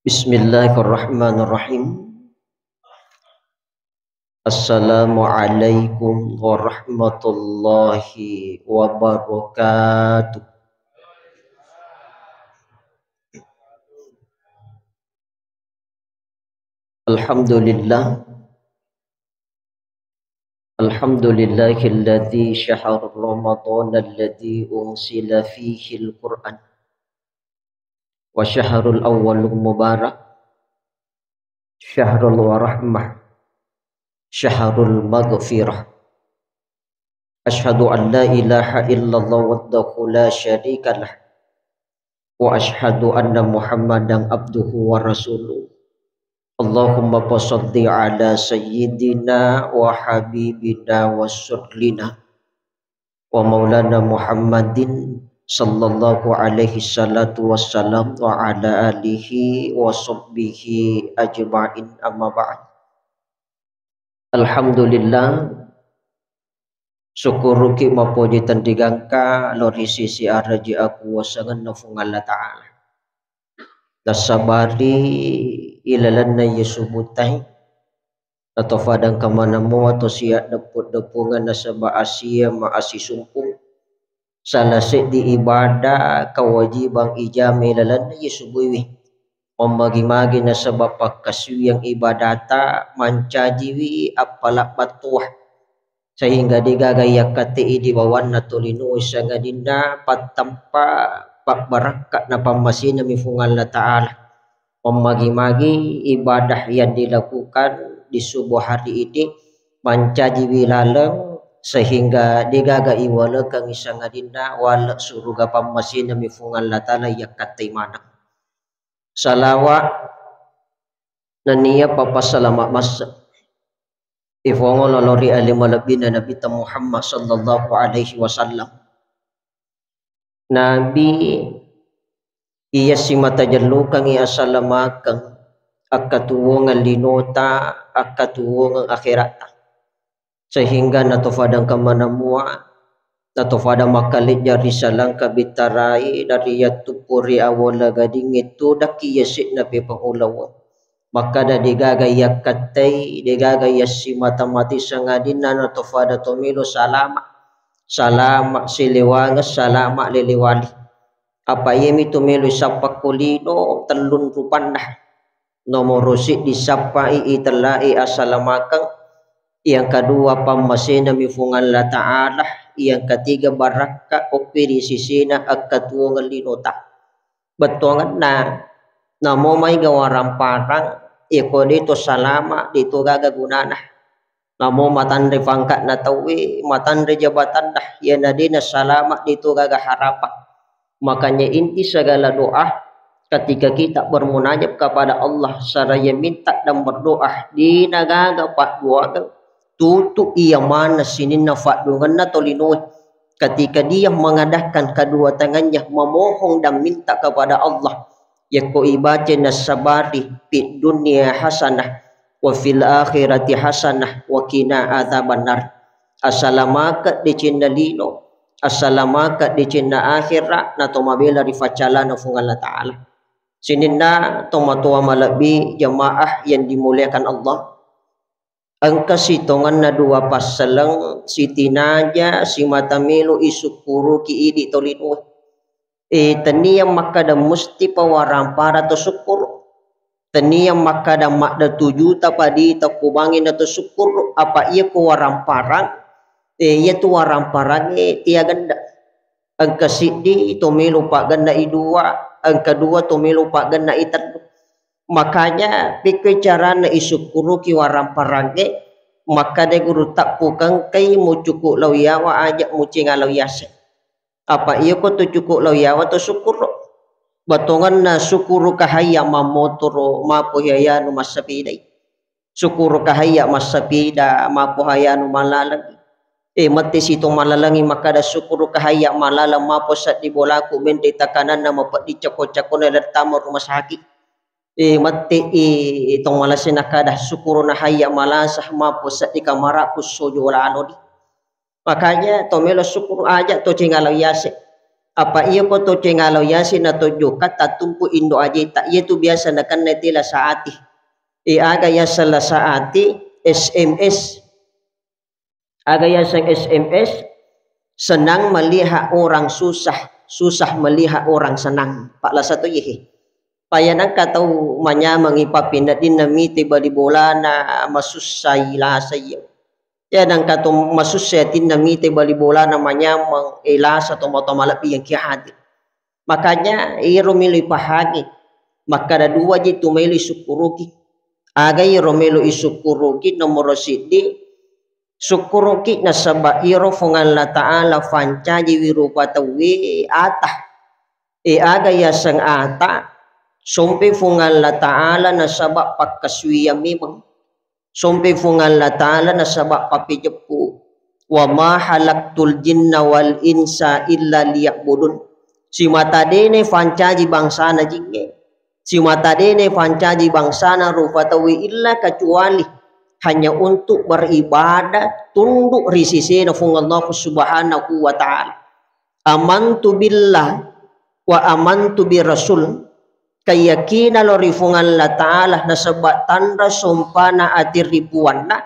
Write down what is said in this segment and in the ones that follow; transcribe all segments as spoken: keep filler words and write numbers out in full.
Bismillahirrahmanirrahim. Assalamualaikum warahmatullahi wabarakatuh. Alhamdulillah. Alhamdulillahilladzi syahr Ramadan alladzi unzila fihil Qur'an. Wa syahrul awwal mubarak. Syahrul warahmah. Syahrul maghfirah. Asyhadu an la ilaha illallah wahdahu la syarika lah. Wa asyhadu anna Muhammadan abduhu wa rasuluh. Allahumma fasalli ala sayyidina wa habibina wa rasulina wa maulana Muhammadin sallallahu alaihi salatu wassalam wa ala alihi wa sahbihi ajma'in, amma ba'd. Alhamdulillah, sukkuruki mappoji tenrigangka lao ri sisi araji akuwasangenna Fuang Allah Ta'ala. Nassabari ilalenna iye subutai, natofadang kamanamu atau siap deppung-deppungeng nasaba asia maasisumpung. Salah seddi ibadah kawajibang ijama ilalenna iye subuiwi. Mammagi-magi nasaba pakkasiwiang ibadata mancajiwi appala battoa. Sehingga degaga yakkatte idi bawanna tolino sangadinna pattampa pabbarakka na pammasena mi Fuang Allah Ta'ala. Mammagi-magi ibadah yang dilakukan di subuh hari ini mancajiwi laleng sehingga degaga iwalekeng sangadinna wale suruga pammasena mi Fuang Allah Ta'ala yakkatte maneng. Salawa nennia papassalama massa ifongolo lao ri ale malebbina Nabitta Muhammad sallallahu alaihi wasallam. Nabi iya simata jellukangngi asalamakeng akkatuwongeng linota, akkatuwongeng akheratta. Sehingga natofadang kamanamu, natofadang makkalejja ri salangka bittarai dari yattuppu ri awola gadingnge tudakki yase'na pepeng ulaweng. Makkada degaga yakkattai, degaga yassimata-mati sangadinna natofada tomelo salama. Salama silewangeng, salama lelewali. Apa iyami tomelo sappa ko lino tellung rupanna. Nomoro siddi sappai itellai asalamakeng, yang kedua pammasena mi Fuang Allah Ta'ala, yang ketiga barakka okki ri sisena akkatuwongeng linota. Bettuangenna, namo maiga waramparang, iyako deto salama, deto gaga gunana. Namo matanre pangkatna tauwe, matanre jabatanna, iyana dena salama, deto gaga harapang. Makanya inti segala doa, ketika kita bermunajat kepada Allah, seraya minta dan berdoa, dena gaga padduangeng, tutu iya maneng sininna padduangenna tolinoe. Ketika dia mengadakan kedua tangannya memohon dan minta kepada Allah, yakko ibaca nassabari, fid dunya hasanah wa fil akhirati hasanah wa qina adzabannar. Asalamakeng decenna lino, asalamakeng decenna akhera, nato mabela ri faccalana Fuang Allah Ta'ala. Sininna tomatoa malebbi jamaah yang dimuliakan Allah. Engka sitongenna dua passaleng, sitinaja simata melo isukkuruki idi tolinoe. E, tennia makkada musti pawaramparang to sukkuru. Tennia makkada madda tujuta padita kubangi na to sukkuru. Apa iya ko waramparang, e, iya tu waramparangnge tiagenda. Engka siddi to melo paggenna i dua, engka dua to melo paggenna i tellu. Makanya, pekkoi carana isukkuruki waramparangnge, makkada guru, tappukengkai mucuku lao yawa, aja mucinga lao yase. Apa iya ko tu cuku lao yawa to sukkuru. Batonganna sukkuru kahayya mammotoro, mapo hayanu massapidai. Sukkuru kahayya massapida, mapo hayanu malalang. E, matti sito malalangi makkada sukkuru kahayya malalang, mapo seddi bolaku menre takananna mapeddi cako-cakona lettama rumah sakit. E, matti i tong malasa nakada sukkuru nahayya malasa, mapo seddi kamaraku sojo lalo di. Makanya to melo sukkuru aja to cinga lao yase. Apa iya ko to cengalo yasi na to jokka tattumpu indo ajeta, iya tu biasa nakenna tela saati. E, aga yaseng la saati, S M S. Aga yaseng S M S, senang melihat orang susah, susah melihat orang senang. Pak lasa to yehe. Paya nengka tau manyamengi pappineddinna mite bali bolana masussai lasa iya. Ya nengka to masussa atinna mite bali bolana manyameng, e, lasa to mata malebbi yang ki hadir. Makanya iro melo ipahangi. Makkada dua ji tu melo isukkuruki. Aga iro melo isukkuruki, nomoro siddi, sukkuruki nasaba iro Fuang Allah Ta'ala fancajiwi rupa tauwe ata. E, aga yaseng ata, sompe Fuang Allah Ta'ala nasaba pakkasuwiyang memeng. Sompe Fuang Allah Ta'ala nasaba pappejeppu. Wa ma halaktul jinna wal insa illa liya'budun. Simata dene fancaji bangsana jingnge. Simata dene fancaji bangsana rupa tauwe illa kecuali hanya untuk beribadah tunduk ri sisena Fuang Allah Subhanahu wa Ta'ala. Amantu billah wa amantu bi rasul, keyakinan lao ri Fuang Allah Ta'ala nasaba tanra sompana ati ri puanna,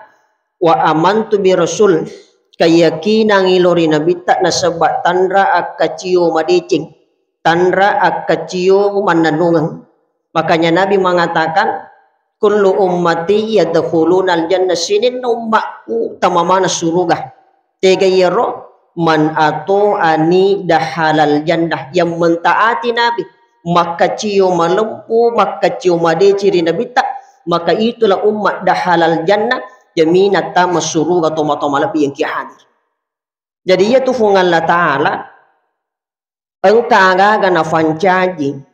wa amantu bi rasul, keyakinangi lao ri nabitta nasaba tanra akkacio madeceng, tanra akkacio mannennungeng. Makanya Nabi mengatakan, "Kullu ummati yadkhulunal jannah," sininna ummakku tamamana suruga. Tega iyaro? "Man ato'ani dakhalal jannah," yang mentaati Nabi, makkacio malempu, makkacio madeceng ri nabitta, maka itulah ummat dakhalal jannah, jaminan tama suruga toma-toma lebbi yang ki hadir. Jadi iya tu Fuang Allah Ta'ala engka aga-aga nafancaji,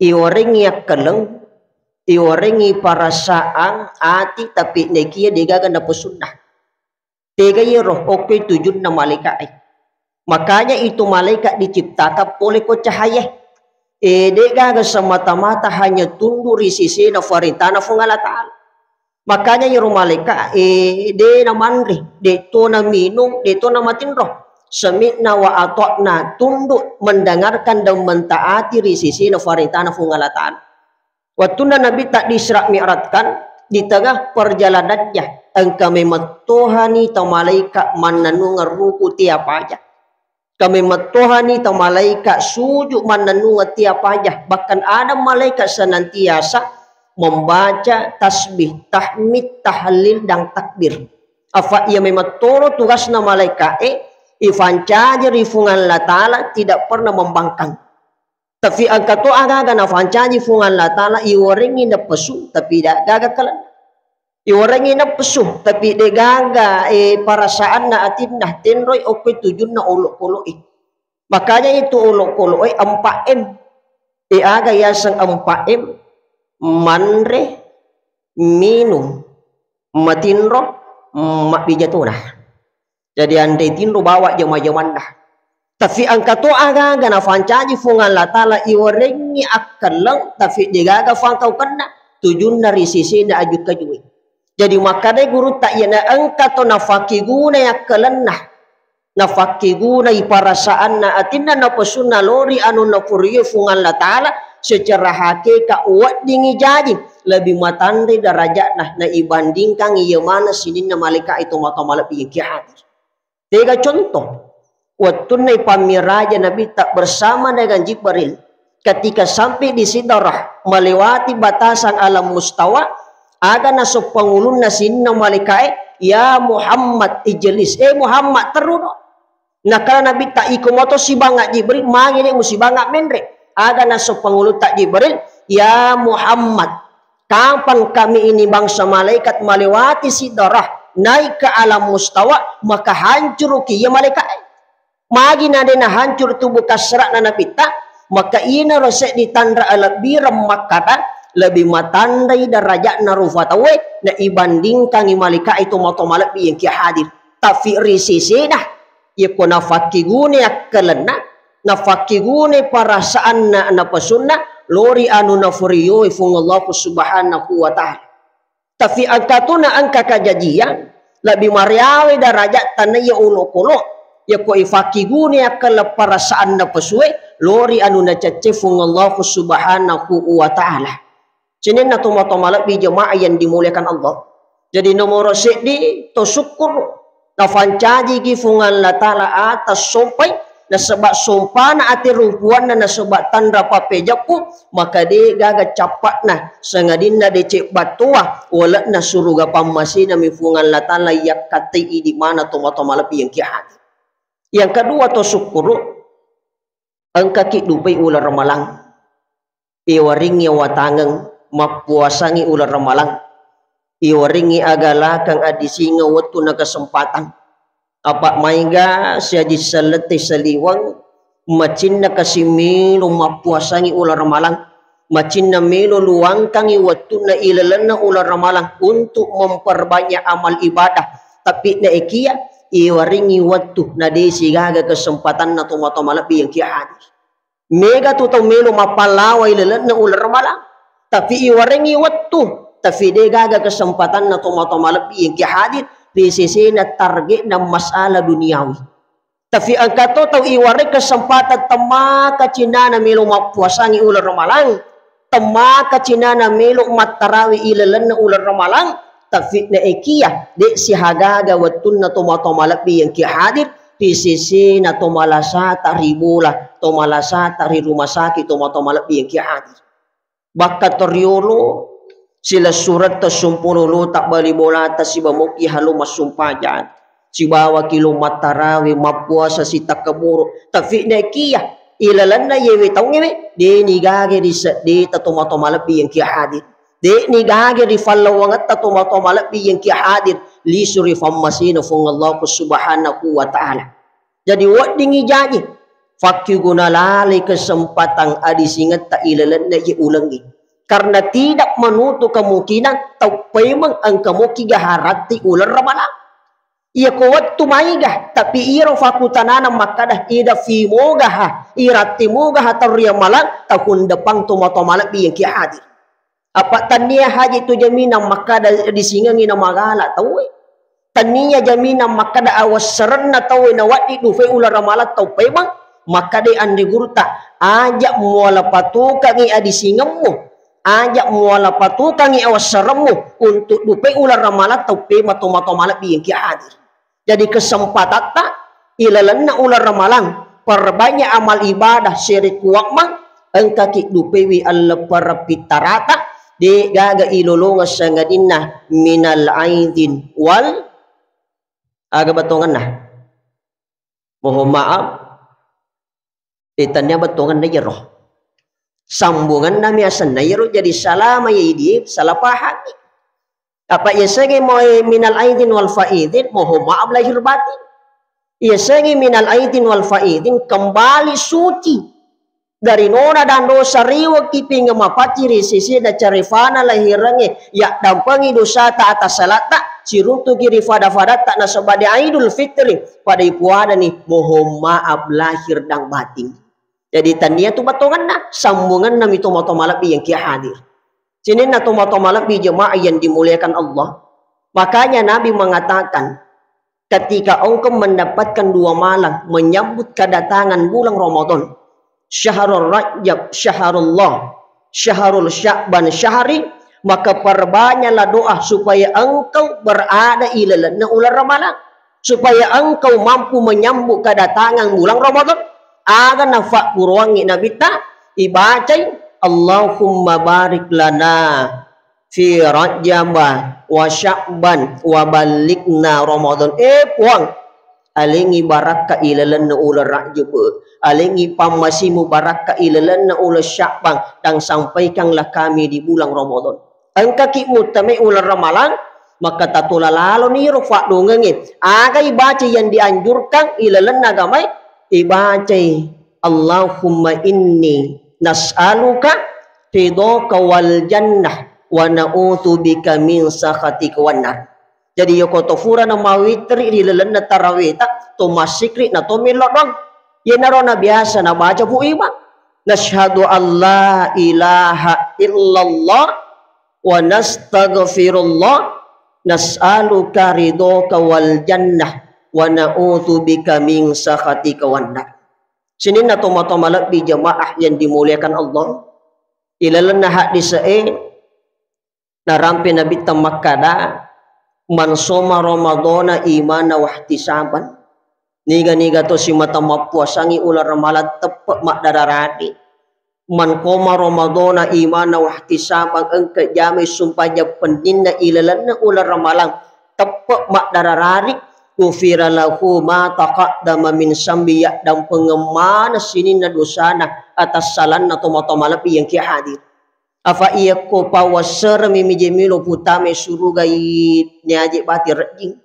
iwarengngi akkaleng, iwarengngi perasaan ati, tapi nekia degaga napesunna. Tega iyaro, okkoi tujunna malaika'e. Makanya itu malaikat diciptakan pole ko cahaya. E, degaga semata-mata hanya tunduk ri sisena farintana Fuang Allah Ta'ala. Makanya iyaro malaika, eh, de namanre, de to naminung, de to namatinro. Sami'na wa ata'na, tunduk mendengarkan dan mentaati ri sisina farintana Fuang Allah Ta'ala. Wattunna Nabitta di Isra Mi'rajkan, di tengah perjalanannya, engka memettohani tau malaika mannanungeng ruku tia paja. Kami mettohani tau malaika suju mannennungeng tia paja, bahkan ada malaikat senantiasa membaca tasbih, tahmid, tahlil, dan takbir. Afa iya memettoro tugasna malaika e, ifancaji ri Fuang Allah Ta'ala tidak pernah membangkang. Tapi engka to aga-aga nafancaji Fuang Allah Ta'ala iwarengngi napesu, tapi de gaga kalenna. Iwarengngi napesu, tapi de gaga, eh, perasaanna atinna, tenroi okko tujunna olokolo'e. Makanya itu olokolo'e empat M. Eh, aga yaseng empat M? Manre, minung, matinro, mabbija tona. Jadi anre tinro bawa jama-jamanna. Tapi engka to aga-aga nafancaji Fuang Allah Ta'ala iwarengngi akkelleng, tapi de gaga fangkaukenna, tujunna ri sisena aju-kajue. Jadi makkadai gurutta, iyana engka to nafakkigunai akkalenna, nafakkigunai perasaanna, atinna, napesunna lao ri anu nafurio Fuang Allah Ta'ala, secara hakikat weddingngi jaji, lebih matanre darajatna, na ibandingkan iya maneng sininna malaika itu mata malebbi yang ki hadir. Tega contoh, wettunna ipammiraja Nabitta bersama dengan Jibril, ketika sampai di Sidrah, melewati batasan alam mustawa, aga nasoppang ulunna sininna malaikae, "Ya Muhammad, ijlis." "Eh Muhammad, terruno." Nakala Nabitta, "Iko moto sibanga Jibril, magi de musibanga menre." Aga nasoppang ulutta Jibril, "Ya Muhammad, kapan kami ini bangsa malaikat melewati Sidrah, naik ke alam mustawa, maka hancuruki iya malaikae." Magi na de nahancur tubuh kasra'na Nabitta, maka inaro seddi tanra alebbireng makkada lebih matanrai darajatna rufa tauwe na ibandingkangi malaikae to matoa malebbi yang ki hadir. Tapi ri sesena, yekko nafakkigune akkalenna, nafakkigune perasaanna, napasunna, lori anu nafurioi Fuang Allahu Subhanahu wa Ta'ala. Tapi engka tona engka kajajiang, lebbi mariawe darajatta naiya olokolo, Yakko ifakkiguni akkaleng perasaanna pesue, lori anu nacecce Fuang Allahu Subhanahu wa Ta'ala. Sininna tomatoa malebbi jemaah yang dimuliakan Allah. Jadi nomoro seddi to syukur nafancajiki Fuang Allah Ta'ala atas sompai, nasaba sompana ati rupuanna nasaba tanra pappejeppu, maka de gaga cappa'na sangadinna deceng battoa wale'na suruga pammasinami Fuang Allah Ta'ala yakkatte idi mana tomatoa malebbi yang kia hadir. Yang kedua to syukur, engkaki dupai uleng ramalang. Iwaringngi watangeng mappuasangngi uleng ramalang. Iwaringngi agalakang adisingeng wettu na kesempatan. Apa maega siaji sellette saliweng macinna kasi melo mappuasangngi uleng ramalang. Macinna melo luangkangngi wettunna ilalenna uleng ramalang untuk memperbanyak amal ibadah. Tapi naekia iwaringngi wettu na desi gaga kesempatanna tomatoa malebbi yang kia hadir. Mega tu tau melo mappallawa ilalenna uleng ramalang, tapi iwarengngi wettu, tapi de gaga kesempatanna tomatoa malebbi yang kia hadir ri sesena targetna masalah duniawi. Tapi engka to tau iwareng kesempatan temmaka cinana melo mappuasangngi uleng ramalang, temmaka cinana melo mattarawe ilalenna uleng ramalang, tapi naekia de siagaga wettunna tomatoa malebbi yang kia hadir ri sesena tomalasata ri bola, tomalasata ri rumah sakit, tomatoa malebbi yang kia hadir. Bakka toriolo silessuretta sumpululu tabbali bolata sibawa mokki halo massumpajang, sibawa kilo mattarawe mappuasa sitakkaburu. Tapi naekia ilalenna yewe taungewe deni gage ri seddeta tomatoa malebbi yang kia hadir. De'ni gage ri fallawangetta tomatoa malebbi yang kia hadir lisu ri fammasena Fuang Allah Subhanahu wa Ta'ala. Jadi weddingngi jaji fakkiguna lalai kesempatan adisingetta ilalenna ye ulengngi. Karena tidak menutup kemungkinan tau paimeng engka moki gaharatti uleng ramalang. Iya ko wettu maiga, tapi iro fakutanana makkada ida fimogaha, iratti mogaha tau ri amalang, tahun depan tomatoa malebbi yang kia hadir. Apa tania haji tu jaminang makkada disingengi na magala tauwe. Tania jaminang makkada awassarenna tauwe na waddi dufe uleng ramalang tau paimeng, makkada anre gurta, aja muala patukangi adisingemmu, aja muala patukangi awassaremmu untuk dupe uleng ramalang tau paimeng tomatoa malebbi yang kia hadir. Jadi kesempatatta ilalenna uleng ramalang, perbanyak amal ibadah, sere kuammang, engkaki dupewi alleppereng pittarata, de gaga ilolongeng sangadinna minal aidin wal, aga bettuangenna? Mohon maaf, eh, tania bettuangenna iyaro. Sambungenna mi asenna iyaro, jadi salama ya idi, salah pahami. Apa yasengi mo, eh, minal aidin wal faidin, mohon maaf lahir batin. Yasengi minal aidin wal faidin, kembali suci dari nona dan dosa, riwekki pinge mapaci ri sisi da carifana lahirengnge, yaddampengi dosata atas salatta, siruntuki ri fada-fadatta nasaba de Aidul Fitri, pada ipuadani mohon maaf lahir dan batin. Jadi tania tu bettuangenna, sambungenna mi tomatoa malebbi yang kia hadir. Sininna tomatoa malebbi jemaah yang dimuliakan Allah. Makanya Nabi mengatakan, ketika engkau mendapatkan dua malam menyambut kedatangan bulan Ramadan, syahrul Rajab syahrullah, syahrul Sya'ban syahri, maka perbanyaklah doa supaya engkau berada ilalenna uleng ramalang, supaya engkau mampu menyambut kedatangan bulan Ramadan. Aga nafakkuruangi Nabitta, ibacai, Allahumma barik lana fi Rajaba wa Sya'ban wa ballighna Ramadan. Eh, Puang, alengi barakka ilalenna uleng Rajab, alengi pammasimu barakka ilalenna uleng Sya'ban, dan sampaikanlah kami di bulan Ramadan. Engkaki muttame uleng ramalang, maka tatola laloni ro faddongengnge. Aga ibaca yang dianjurkan ilalenna agamae, ibacai, Allahumma inni nas'aluka ridhaka wal jannah wa na'udzubika min sakhatika wan nar. Jadi yoko to furana mawitri ri lalenna taraweta, to massikri na to mello doang. Yenaro na biasa nabaca Pu Imang. Nasyhadu an la ilaha illallah wa nastaghfirullah, nas'aluka ridhaka wal jannah wa na'udzubika min sakhatika wan nar. Sininna tomatoa malebbi jamaah yang dimuliakan Allah. Ilalenna hadis e narampe Nabitta makkada, "Man soma Ramadana imana wahtisaban." Niga-niga to simata mappuasangi uleng Ramalang teppe maddararari. Man qama Ramadana imana wahtisaban, engka jamai sumpajang penninna ilalenna uleng Ramalang teppe maddararari, ghufira lahu ma taqaddama min zambi, yaddampengeng maneng sininna dosana atassalanna tomatoa malebbi yang kia hadir. Afa iyakko pawasseremi mije melo putame suruga i niaje bati rejjing.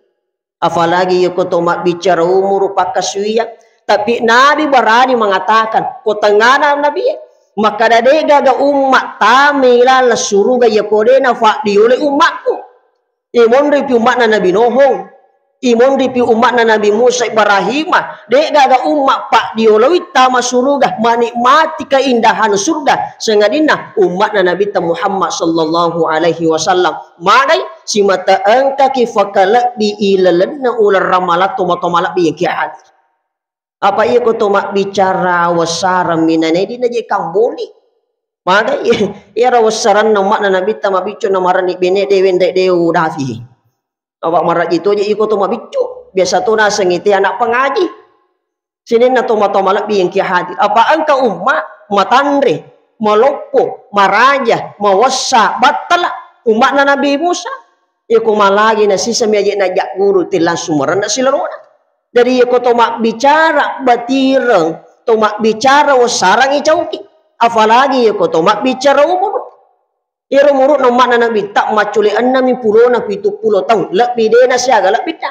Apalagi iyako to mabbicara umuru pakkasuwiyang. Tapi Nabi berani mengatakan, ko tengana Nabi, makkada de gaga umma tame ilala suruga iyako de na faddiole ummakku. Imonripi umma'na Nabi Nuhung, imonripi umma'na Nabi Musa Ibrahima, de gaga umma paddioloi tama suruga, menikmati keindahan surga, sengadinna umma'na Nabitta Muhammad sallallahu alaihi wasallam. Magai simata engkaki fakalebbi ilalenna uleng Ramalang tomatoa malebbi yang kia hadir. Apa iyako to mabbicara wessareng minanedi naje kamboli. Magai iyaro wessaranna umma'na Nabitta mabiccu na marani bene de wenre de udafi. Apa maraji toje iko to mabiccu. Biasa to nasengi te anak pengaji. Sininna tomatoa malebbi yang kia hadir. Apa engka umma matanre, maloppo, maraja, mawessa, battala umma'na Nabi Musa. Iko malagi na sisami aje na jagguru te langsung merenna silalona. Jadi iko to mabbicara batireng, to mabbicara wassarang icauki. Apalagi iko to mabbicara umur. Iyaro umuru'na umma'na Nabitta maccule enneng pulona pitu pulo taung, lebbi dena siaga lebbinna.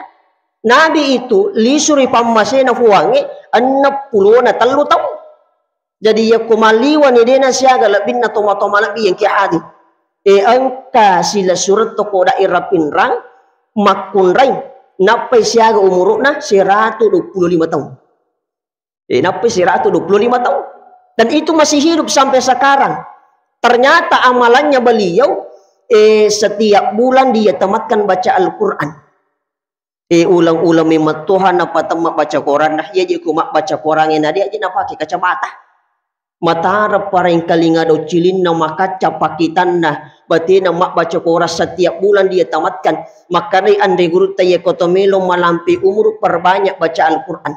Nabi itu lisu ri pammasena Puangnge enneng pulona tellu taung. Jadi yakko maliwani dena siaga lebbinna tomatoa malebbi yang kia hadir. E engka silessureng toko daerah Pinrang makkunrai nappai siaga umuru'na siratu dua puluh lima taung. Eh, nappai siratu dua puluh lima taung. Dan itu masih hidup sampai sekarang. Ternyata amalannya beliau, eh, setiap bulan dia tamatkan baca Al-Quran. Eh, uleng-uleng memang Tuhan apa temma baca Quran. Nah, iya je ku mabbaca Quran, eh, na dia je napake kacamata. Matara parengkalinga docilinna makacca pakitanna batena mabbaca Quran setiap bulan dia tamatkan. Makkanai anre gurutta, iya ko to melo malampe umuru, perbanyak baca Al-Quran.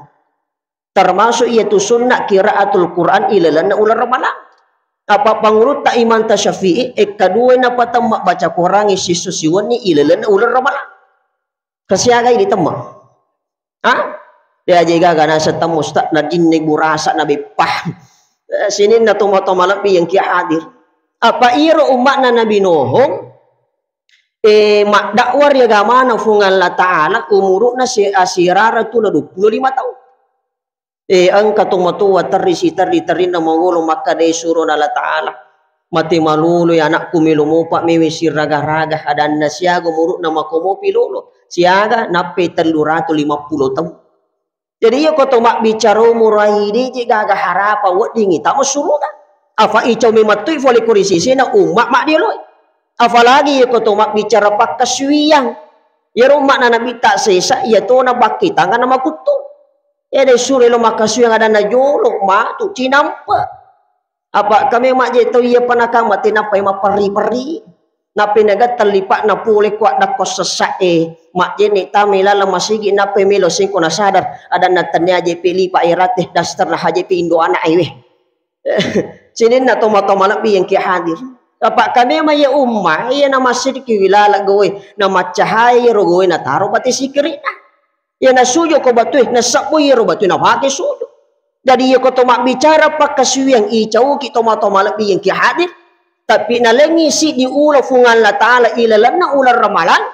Termasuk iyatu sunnah qiraatul Quran ilalenna uleng Ramalang. Apa pangurutta Imam Tasyafi'i, ekka dua napatemma baca Quran sisu siwenni ilalenna uleng Ramalang. Kasiagai ditemma. Ha? Dia aja gaga nasa temmu sta na jinni burasa na beppa. Eh, sininna tomatoa malebbi yang kia hadir. Apa iro umma'na Nabi Nuhung, eh, maddakwah ri agamana Fuang Allah Ta'ala, umuru'na se-, asirara tu na dua puluh lima taung. Eh, engka tomatoa terri siterri terrinna mangolo makkada surona Allah Ta'ala. Mate malolo ya anakku, melo mopa mewe siraga-raga, adanna siaga umuru'na makomopi lolo. Siaga nappai tellu ratu lima puluh taung. Jadi iya ko to mabbicara umurai de je gaga harapang weddingi tama suruga. Afa icau memettui fole ko ri sisena umma maddioloi. Apalagi iya ko to mabbicara pakkasuwiyang. Iyaro umma'na Nabitta sesa, iya tona bakkitangana makuttu. Iya de suro lo makkasuwiyang adanna jolo, matu, cinampe. Apa kame majje tau iya panaka mate nappai mapperri-perri. Nappai nagatta lipa'na pole ko addakko sessa'e. Majjenne tama laleng masigi nappai melo sengko nasadar. Adanna tennia jepe lipa irate dasterna hajepe indo ana ewe. Sininna tomatoa malebbi yang kia hadir. Apa kame ma iya umma, iya na massidiki wilala gowe, na maccahaya iyaro gowe nataro bate sikiri'na. Iya nasuju ko batue, nasabbu iyaro batue napake suju. Jadi iya ko to mabbicara pakkasuwiyang icauki tomatoa malebbi yang kia hadir, tapi nalengi siddi uleng Fuang Allah Ta'ala ilalenna uleng Ramalang,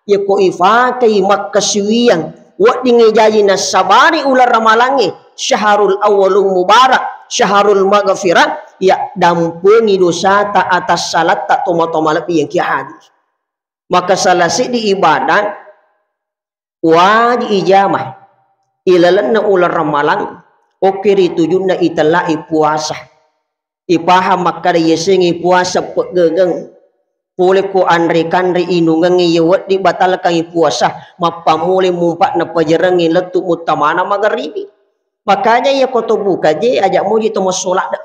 iya ko ifakai makkasuwiyang weddingngi jaji nassabari uleng Ramalangnge, syahrul awwalul mubarak, syahrul maghfirah, ya dampengi dosata atas salatta tomatoa malebbi yang kia hadir. Maka salah siddi ibadah wajib ijama ilalenna uleng Ramalang, okke ri tujunna itellai puasa. Ipahang makkada yasengnge puasa peggegeng. Pole ko anre-kanre inungengnge iya wedding batalkangngi puasa, mappammulai mumpa'na pajerengnge lettu muttamana magaribi. Makanya iya ko to buka je, aja muji to massola de.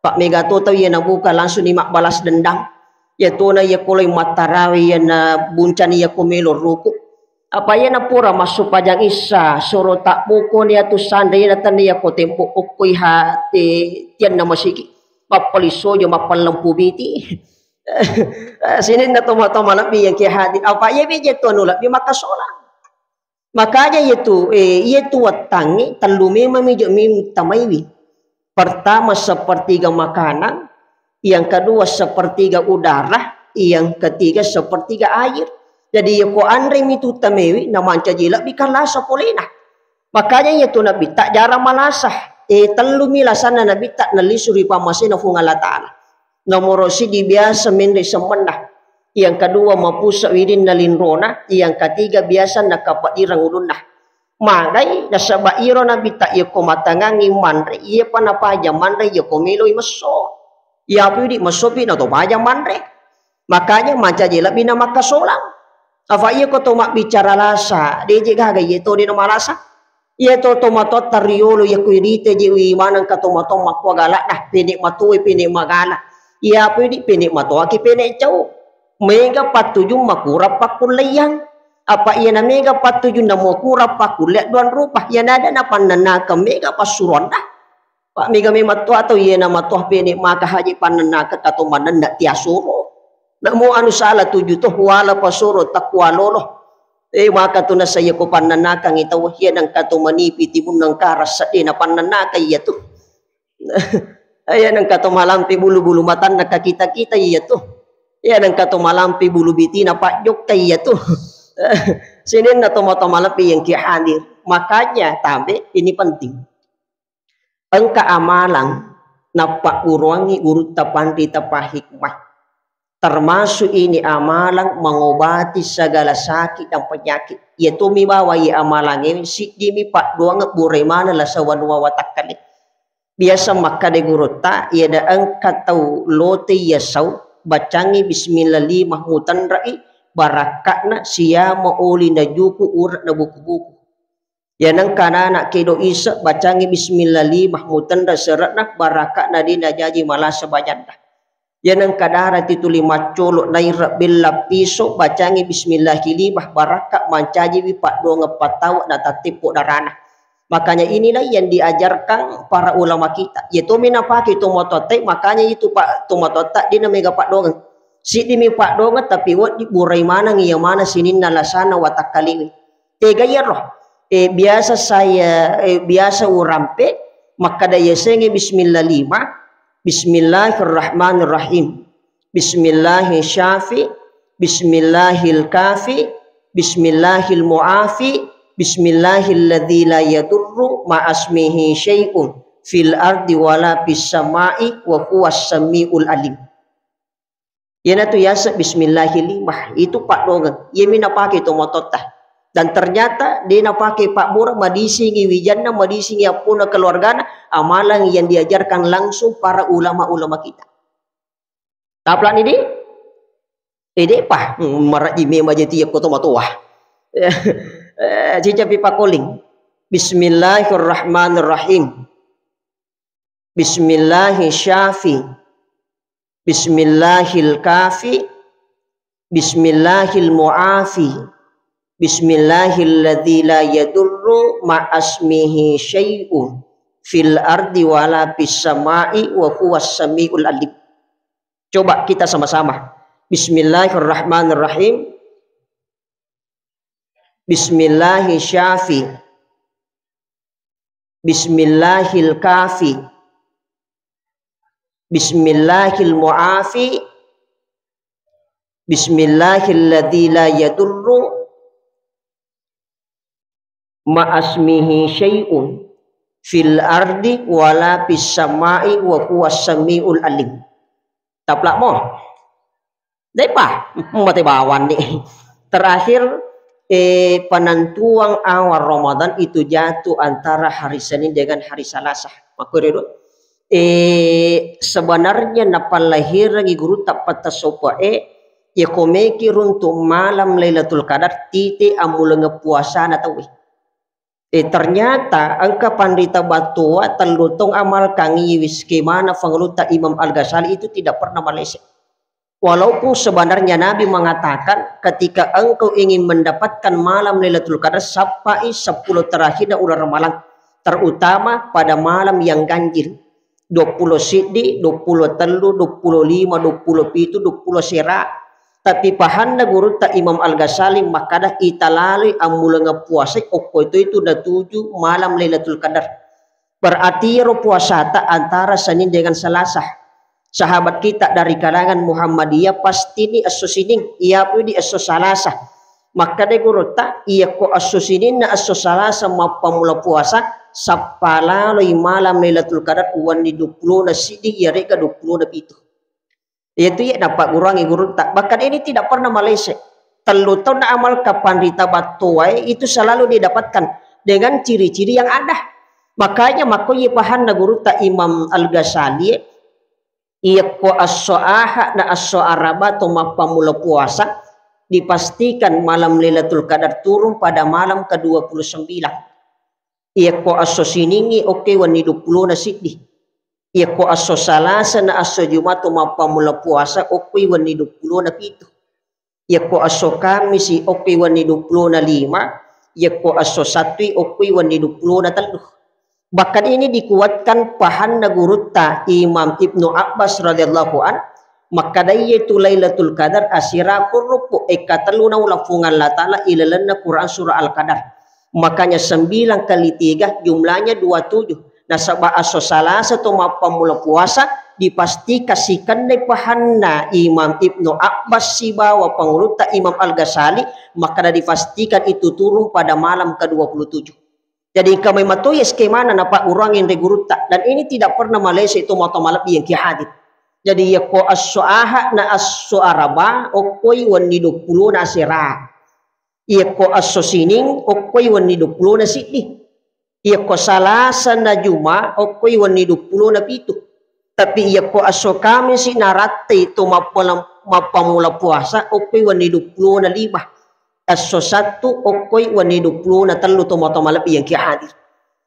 Pak mega to tau iya nabuka langsung ni mabbalas dendam. Iya tona iya koloi mattarawe iya na buncani iya ko melo ruku. Apa iya napura massupajang issa, suro tabbukoni atu sanre iya natenna iya ko tempo okkoi ha te tianna masigi. Mappali sojo, mappallempu biti. Sininna toma-toma lebbi yang ke hadir. Apa iya beje tu anu lebbi maka sola. Makanya iya tu, eh, iya tu wettangnge tellu memang mi jo mi tamaiwi. Pertama sepertiga makanan, yang kedua sepertiga udara, yang ketiga sepertiga air. Jadi iya ko anre mi tu tamewi na mancaji lebbi kan lasa polena. Makanya iya tu Nabitta jarang malasa. Eh, tellu mi lasanna Nabitta nallisu ri pammasena Fuang Allah Ta'ala. Nomoro siddi biasa menre semmenna. Yang kedua mapusa wirinna linrona. Yang ketiga biasa nakapadirang ulunna. Magai nasaba iro Nabitta iya ko matangangi manre, iya pa napaja manre iya ko meloi messo. Iya pi di messo pi na to paja manre. Makanya mancaji lebbi na makkasolang. Afa iya ko to mabbicara lasa, deje gaga iya to de na malasa. Iya to tomatoatta riolo iya ko irite je wi maneng ka tomatoa makkuagala'na, pene matoe, pene magala. Iya pi di pene matoaki pene cau. Mega pattujung makurang pakkulleiang. Apa iyana mega pattujunna makurang pakkulle duang rupa, iyana ada napannennakeng mega passuroanna. Pak mega memang to atau iyana matoa pene maka haji pannennakeng kato manenna tiasuro. Namo anu salah tuju to wala pasuro takwa lolo. Eh, maka tu nasaya ko pannennakeng tau iya nengka to manipi timunna karasa de napannennakeng iya tu. Iya nengka to malampe bulu-bulu matanna kakita-kita iya tu. Iya nengka to malampe bulu bitina pajjokka iya tu. Sininna to mata malampe yang ki hadir. Makanya tabe ini penting. Engka amalang napagguruangngi gurutta panrita pahikmah. Termasuk ini amalang mengobati segala sakit dan penyakit. Iya tu mi bawa iya amalang ini siddi mi paddoang burai maneng lasa wanua watakkale. Biasa makkeda gurutta, iyana engka tau lote iya sau, bacangngi bismillah lima mutenrai barakka'na siama oli najuku ura na buku-buku. Iyana engka anak kedo ise, bacangngi bismillah lima mutenra sere'na barakka'na de najaji malasa bajanna. Iyana engka dara tituli maccolo naira bella piso, bacangngi bismillah lima barakka mancajiwi paddoangeng pattawa na tatteppo darana. Makanya inilah yang diajarkan para ulama kita. Iya tomi napake tomatoatta, makanya itu, Pak, tomatoatta de na mega paddoangeng. Siddimi paddoangeng tapi wedding burai maneng iya maneng sininna lasana watakkalewe. Tega iyaro? Eh, biasa saya, eh, biasa urampe makkeda yasengnge bismillah lima, bismillahirrahmanirrahim. Bismillahil syafi, bismillahil kafi, bismillahil muafi, bismillahil ladzi la yadurru ma'asmihi syai'un fil ardi wala fis sama'i wa huwas samiul alim. Iyanatu yaseng bismillahil lima, itu paddoangeng. Iyami napake tomatoatta. Dan ternyata de napake pabbura, madisingi wijanna, madisingi appona keluargana, amalang yang diajarkan langsung para ulama-ulama kita. Taplani di? Eh, de'pa. Hmm, marajji memang jadi yakko tomatoa. Eh, cicapi pakoling. Bismillahirrahmanirrahim. Bismillahil syafi. Bismillahil kafi. Bismillahil muafi. Bismillahil ladzi la yadurru ma'asmihi syai'un fil ardi wala fis sama'i wa huwas samiul alim. Coba kita sama-sama. Bismillahirrahmanirrahim. Bismillahil syafi. Bismillahil kafi. Bismillahil muafi. Bismillahil ladzi la yadurru ma'asmihi syai'un fil ardi wala fis sama'i wa huwas samiul alim. Taplak mo. De'pa, mate bawang ni. Terakhir, eh, penentuan awal Ramadan itu jatuh antara hari Senin dengan hari Selasa. Makkuredo. Eh, sebenarnya napallahireng gurutta patta sopo'e, Iya ko meki runtu malam Lailatul Qadar, tite ammulengeng puasana tauwe. Eh, ternyata engka panrita battoa tellu taung amalkangngi iwi skemana Pangulutta Imam Al-Ghazali itu tidak pernah malese. Walaupun sebenarnya Nabi mengatakan, ketika engkau ingin mendapatkan malam Lailatul Qadar, sappai sepuluh terakhir uleng Ramalang, terutama pada malam yang ganjil, dua puluh siddi, dua puluh tellu, dua puluh lima, dua puluh pitu, dua puluh sera. Tapi pahanna gurutta Imam Al-Ghazali makkada, ita laloi ammulengeng puasai okko itu, itu natuju malam Lailatul Qadar. Berarti iyaro puasata antara Senin dengan Selasa. Sahabat kita dari kalangan Muhammadiyah pasti ni esso Sining, iyapui di esso Salasa. Makkeda gurutta, iyakko esso Sininna esso Salasa mappammula puasa, sappa laloi malam Lailatul Qadar wenni duappulo na siddi, iyarega duappulo na pitu. Iyatu iya nappagguruangngi gurutta. Bahkan ini tidak pernah malese. Tellu taung na amal kapanrita battoae itu selalu didapatkan dengan ciri-ciri yang ada. Makanya makkoye pahanna gurutta Imam Al-Ghazali, iyakko esso Ahad na esso Araba to mappammula puasa, dipastikan malam Lailatul Qadar turun pada malam kedua puluh sembilan. Iyakko esso Siningngi okkoi wenni duappulo na siddi. Iyakko esso Salasa na esso Juma to mappammula puasa okkoi wenni duappulo na pitu. Iyakko esso Kamisi okkoi wenni duappulo na lima, iyakko esso Sattui okkoi wenni duappulo na tellu. Bahkan ini dikuatkan pahanna gurutta Imam Ibnu Abbas radhiyallahu an, makkada iyatu Lailatul Qadar asera kurruppu ekka tellu naula Puang Allah Ta'ala ilalenna Quran surah Al-Qadar. Makanya sembilan kali tiga jumlahnya dua tujuh. Nasaba esso Salasa to mappammula puasa dipastikan sikennai pahanna Imam Ibnu Abbas sibawa Pangulutta Imam Al-Ghazali, makkada dipastikan itu turun pada malam kedua puluh tujuh. Jadi engka memang to iya skemana napagguruangngi ri gurutta, dan ini tidak pernah malese to matoa malebbi yang ki hadit. Jadi iyakko esso Ahad na esso Araba okkoi wenni duappulo na asera. Iyakko esso Sining okkoi wenni duappulo na siddi. Iyakko Salasa na Juma okkoi wenni duappulo na pitu. Tapi iyakko esso Kamisi narattei to mappola-, mappammula puasa okkoi wenni duappulo na lima. Esso Sattu okkoi wenni duappulo na tellu to matoa malebbi yang ki hadit.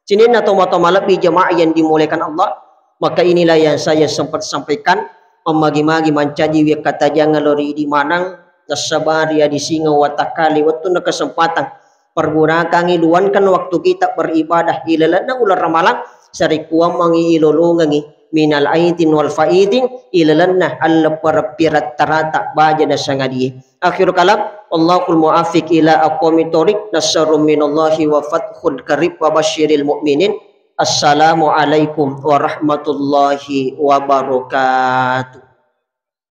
Sininna to matoa malebbi jamaah yang dimuliakan Allah, maka inilah yang saya sempat sampaikan, mammagi-magi mancaji wekkatajang lao ri idi maneng, nassabari adisingeng watakkale wettunna kesempatan, pergunakangi, luangkan waktu kita beribadah ilalenna uleng Ramalang, sarikkuammengi ilolongengi minal aidin wal faidin ilalenna alleppereng pirattarata baja na sangadie. Akhirul kalam, Allahul muwaffiq ila aqwamit thoriq, nasrun minallahi wa fathun qarib wa basyiril mu'minin. Assalamualaikum warahmatullahi wabarakatuh.